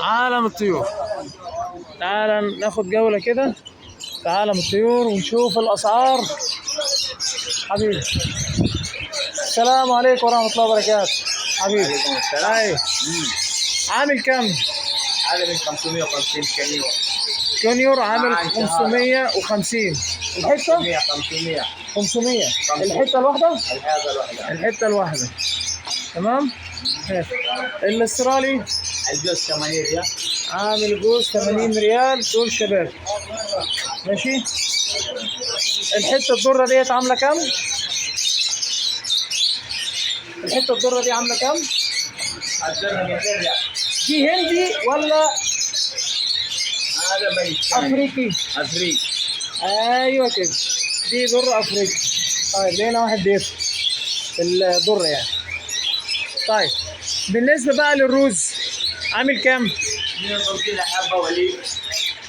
عالم الطيور. تعال ناخد جولة كده في عالم الطيور ونشوف الأسعار. حبيبي السلام عليكم ورحمة الله وبركاته. حبيبي عليكم السلام. أيوه. عامل كام؟ هذا من 550 conure. conure عامل مع شهادة. 550 الحتة؟ 500 500 الحتة الواحدة؟ الحاجة الواحدة. الحتة الواحدة. تمام؟ ماشي. الاسترالي الجوز 80 ريال. عامل جوز 80 ريال، دول شباب. ماشي. الحتة الدرة ديت عاملة كام؟ الحتة الدرة دي عاملة كام؟ الدرة 200 ريال. دي هندي ولا هذا باكستاني. افريقي؟ افريقي. ايوه كده، دي درة افريقي. طيب لقينا واحد بيفهم الدرة يعني. طيب بالنسبة بقى للروز عامل كام؟ 150 حبة وليد.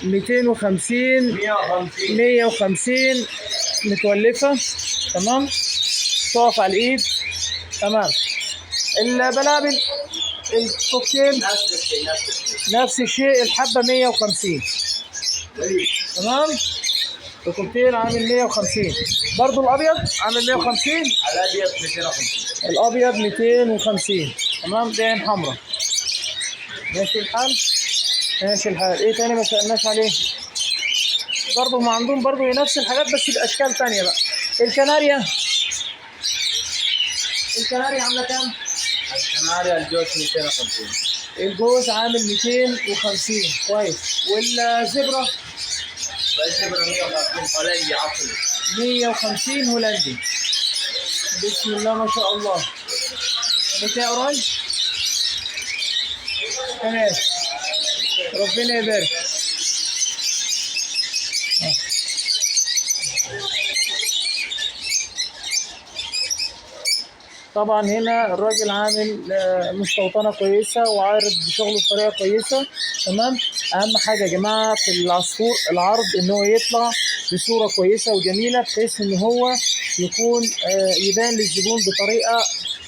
250. 150. 150 متولفة. تمام، تقف على الايد. تمام. البلابل الكوكتيل نفس الشيء، نفس الشيء. نفس الشيء، الحبة 150. وليد. تمام، الكوكتيل عامل 150. برضو الابيض عامل 150. الابيض 250. الابيض 250. تمام، دي عين حمراء. ماشي الحال، ماشي الحال. ايه تاني ما سالناش عليه؟ برضو ما عندهم برضو نفس الحاجات بس باشكال تانية بقى. الكناريا، الكناريا عامله كام؟ الكناري الجوز 250. الجوز عامل 250. كويس. والزبره؟ الزبرة 150 هولندي عصري. 150 هولندي. بسم الله ما شاء الله. بتاع orange. تمام، ربنا يبارك. طبعا هنا الراجل عامل مستوطنة كويسة وعارض شغله بطريقة كويسة. تمام. اهم حاجة يا جماعة في العصفور العرض ان هو يطلع بصورة كويسة وجميلة، بحيث ان هو يكون يبان للزبون بطريقة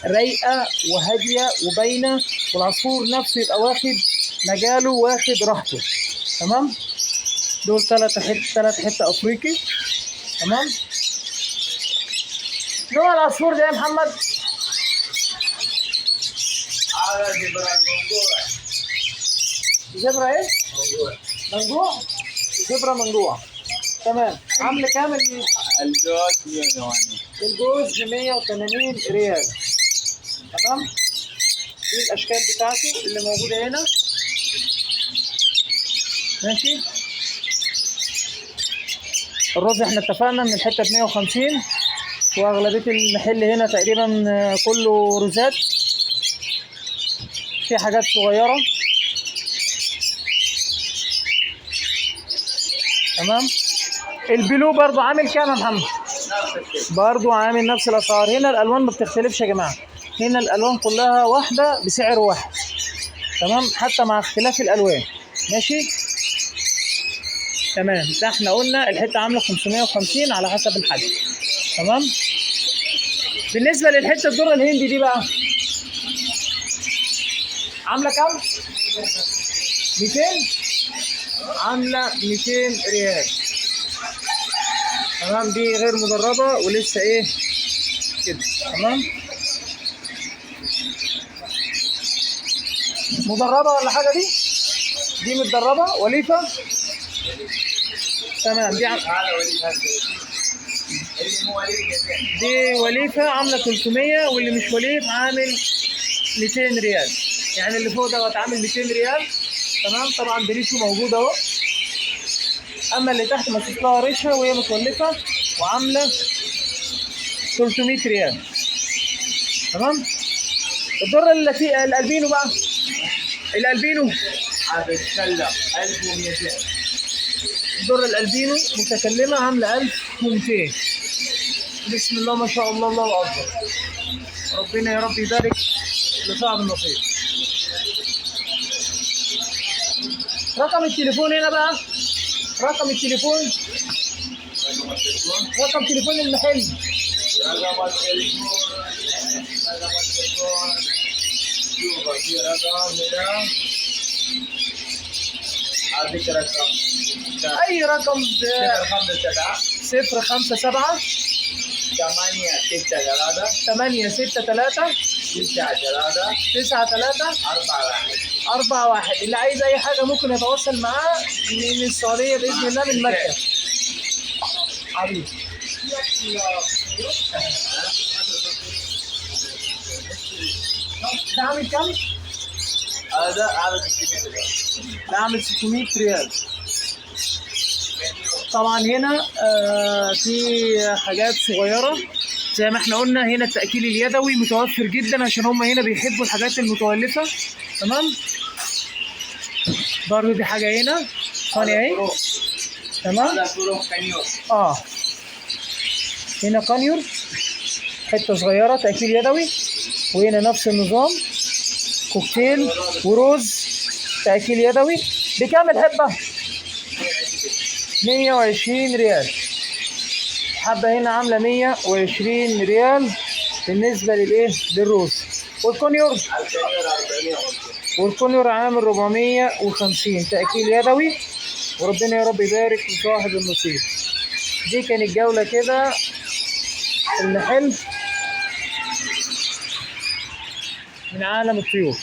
رايقة وهادية وباينة، والعصفور نفسه يبقى واخد مجاله واخد راحته. تمام. دول 3 حتة افريقي. تمام. نوع العصفور ده يا محمد؟ هذا زبرة المنقوع. زبرة ايه؟ منقوع. منقوع؟ زبرة منقوع. تمام. عامل كام الجوز 180. الجوز ب 180 ريال. تمام. دي الاشكال بتاعته اللي موجودة هنا. ماشي. الرز احنا اتفقنا ان الحتة ب 150، واغلبية المحل هنا تقريبا كله روزات، في حاجات صغيرة. تمام. البلو برضو عامل كام يا محمد؟ برضو عامل نفس الاسعار. هنا الالوان ما بتختلفش يا جماعة، هنا الالوان كلها واحدة بسعر واحد. تمام، حتى مع اختلاف الالوان. ماشي. تمام. ده احنا قلنا الحتة عامله 550 على حسب الحجم. تمام. بالنسبة للحتة الدرة الهندي دي بقى عامله كام؟ 200. عامله 200 ريال. تمام. دي غير مدربه ولسه ايه كده. تمام. مدربه ولا حاجة؟ دي متدربه وليفه. تمام. دي دي وليفه عامله 300، واللي مش وليف عامل 200 ريال. يعني اللي فوق دوت عامل 200 ريال. تمام. طبعا بريشه موجود اهو. اما اللي تحت ماسك لها ريشها وهي متولفه وعامله 300 ريال. تمام. الدرة اللي في الالبينو بقى، الالبينو هذا يتكلم 1200. الدرة الالبينو متكلمه عامله 1200. بسم الله ما شاء الله، الله اكبر. ربنا يا رب يبارك لصاحب النصيب. رقم التليفون هنا بقى، رقم التليفون، رقم تليفون المحل. رقم التليفون، رقم التليفون، شوف في رقم هنا. اعطيك رقم. اي رقم؟ 057 057 863 863 93 93 41. 41. اللي عايز اي حاجة ممكن يتواصل معاه من السعودية باذن الله، من مكة. حبيبي ده عامل كام؟ هذا عامل 600 ريال. ده عامل 600 ريال. طبعا هنا في حاجات صغيرة زي ما احنا قلنا. هنا التأكيل اليدوي متوفر جدا عشان هم هنا بيحبوا الحاجات المتولفة. تمام. برضو دي حاجة هنا ثانية اهي. تمام. هذا فروخ conure. هنا conure حتة صغيرة تأكيل يدوي، وهنا نفس النظام cockatiel وروز تأكيل يدوي. بكام الحبة؟ 120 ريال. الحبة هنا عاملة 120 ريال بالنسبة للإيه؟ للروز. وال conure؟ ال conure 450. وال conure عامل 450 تأكيل يدوي. وربنا يا رب يبارك في صاحب النصيب. دي كانت جولة كده المحل من عالم الطيور.